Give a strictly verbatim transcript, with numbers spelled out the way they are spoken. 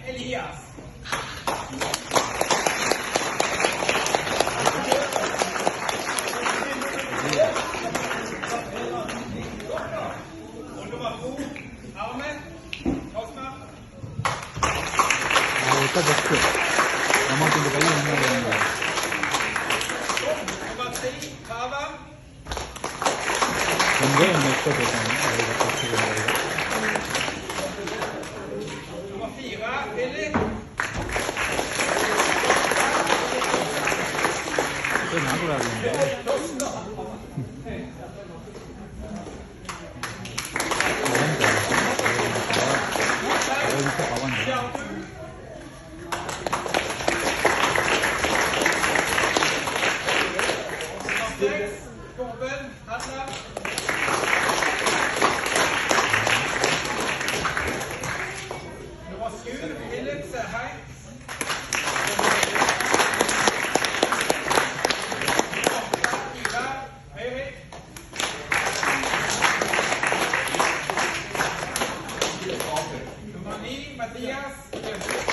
Elias. Ahmet Osman. Ahorita después. Vamos a tener que ir. Kava. También me estoy botando. Nummer fire, Philip. Qué natural, ¿no? Nummer sechs, Corbin Adler. Nummer syv, Philip Serheim. Nummer åtte, Ivar Høyre. Nummer ni, Mathias Jønsrud.